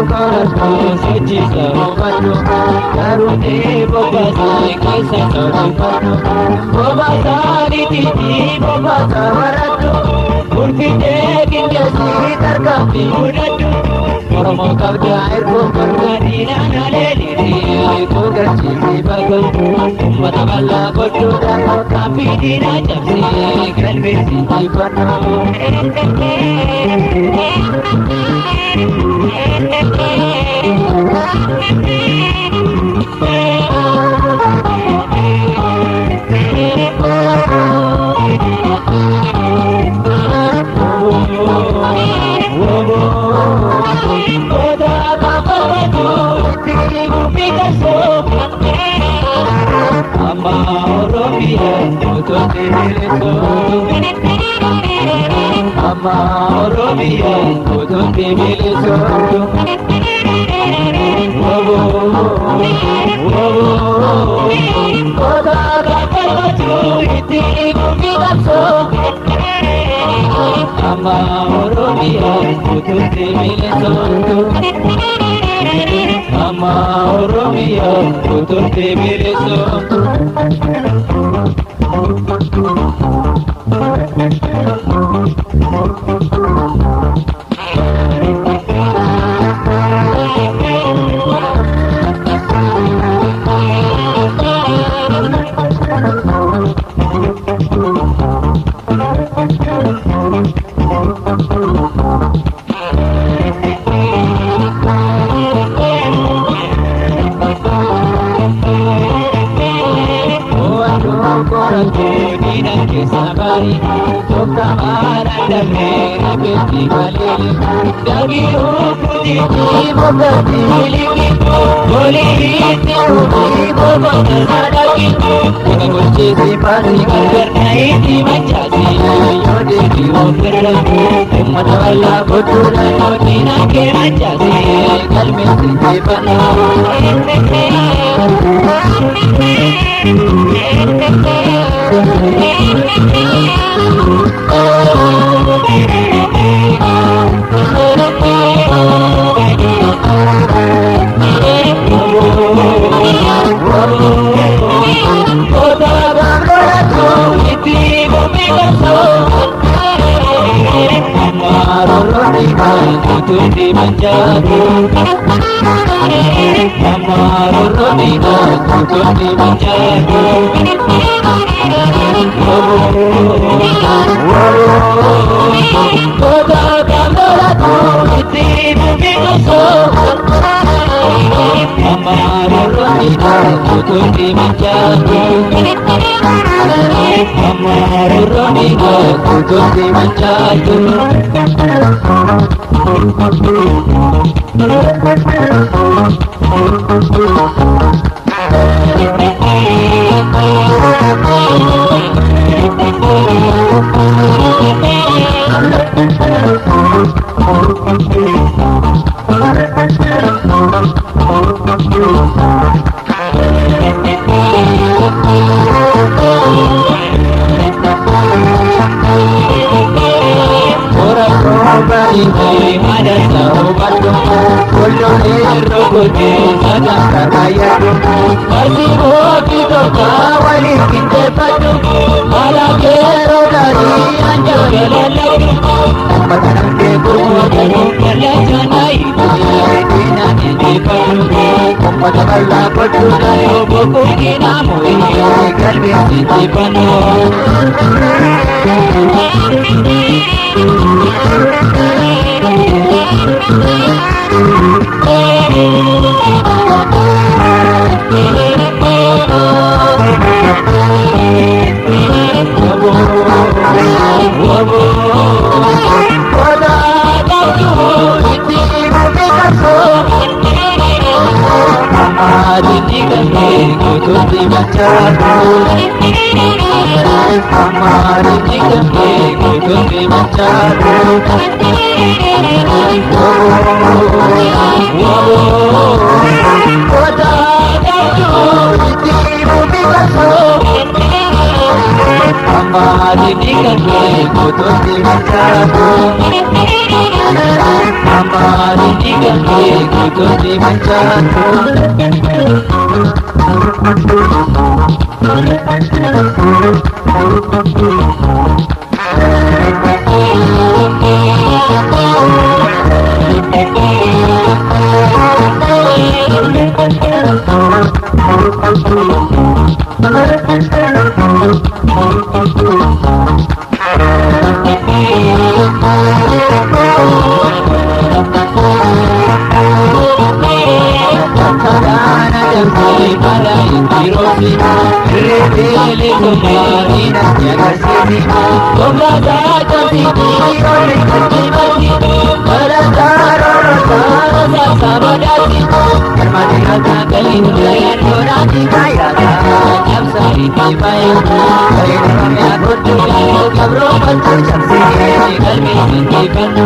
Qoradhu sochisa hubadhu garuutee bobbaasee keessa sochifadhu bobaasaaniitiiti bobbaasa baradhu murtitee qindeessii tarkaanfii fudhadhu Oromoo qabdaa ergoo barbaadii naannoolee dhiirri galchiisii bakka uummata bal'aa godhuudhaan tarkaanfii diinaa cabsee galmeessii injifadhu. Amma Oromiyaa utuutti bilisoo. Amma Oromiyaa utuutti bilisoo. Wobo wobo kota gaafatu itti gumbi qabsoo. Amma Oromiyaa utuutti bilisoo. Amma Oromiyaa utuutti bilisoo. Kee guutuutti mancaatu. Galaana damsii mala itti roobsi, irree bilisummaa natti agarsiisi. Konkolaataa cabsii dhiironni itti masi, barataa roorrotaa saasaa badaasi. Galmaati rataa galii durayaan doonaati kaayaata, cabsaa itti faaya. Bareeda Oromiyaa guddoo yaaduu gabroo faltuu cabsee galmee injifadhu.